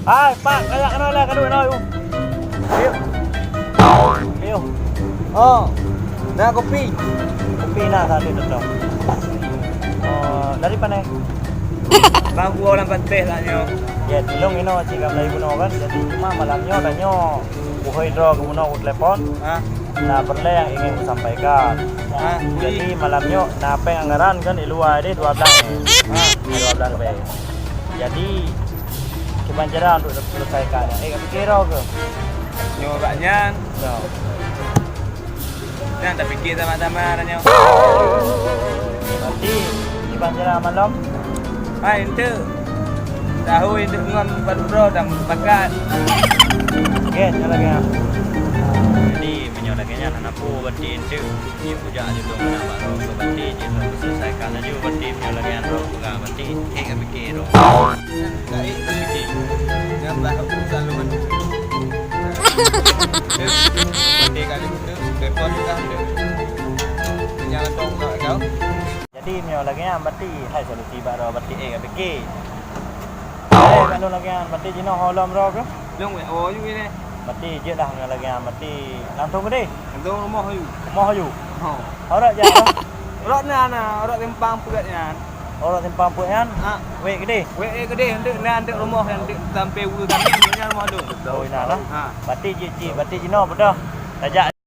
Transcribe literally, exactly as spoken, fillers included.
Hai, Pak, kajak keunoe lé, ka duek na, yu. Ayo. Ayo. Oh, na kopi. Kopi na, tadi tu. Oh, dari mana? Bang, gua orang Pateh lah nyoe. Ya, tulông inoe cit ka mulai bunoe kan. Jadi cuma malam nyoe tanyoe buhôi droe keu bunoe u telepon. Ha? Na peureulèe nyang ingin kusampaikan. Ha, bui. Jadi malam nyoe na péng anggaran kan di luwa deh dua blah. Ha, dua blah leubeh. Jadi kiban cara untuk selesaikan. Eh, ka piké droe keu? Nyoe bak nyan. Nyoe. Nyan tapiké sama-sama dah nyoe. Berarti kiban cara malam? Hai, enteuk. Tahu enteuk ngon padubdroe dan pakat. Oke, nyoe lagèe nyan. Jadi, meunyoe lagèe nyan hana peue berarti enteuk. Jih kujak aju dong meunan bak droe keu berarti jih droe selesaikan aju berarti meunyoe lagèe nyan droe peugah berarti. Eh, ka piké droe. Ka ék ka piké. Nyan bah urusan lôn. Dek, dek, ka dek, dek, repot dah, dek. Nyang tong nak kau. Jadi, meunyoe lagèe nyan, berarti hai solusi bak droe, berarti ék ka piké. Eh, bak lôn lagèe nyan, berarti jinoe ho lom droe keu? Lôn wéh, oh, yue neh. Berarti jeuet dah meunyoe lagèe nyan, berarti langsung keudeh? Langsung rumoh aju. Rumoh aju? Ho. Rot jak, ha? Rot na, na, rot simpang peuet nyan. Oh, rot simpang peuet nyan? Ha. Wék keudeh? Wék, wék keudeh, enteuk na, enteuk rumoh nyan, enteuk sampoe wue kami, nyan rumoh lôn. Oh, inan lah. Ha. Berarti jeuet cit, berarti jinoe peue dah? Tajak.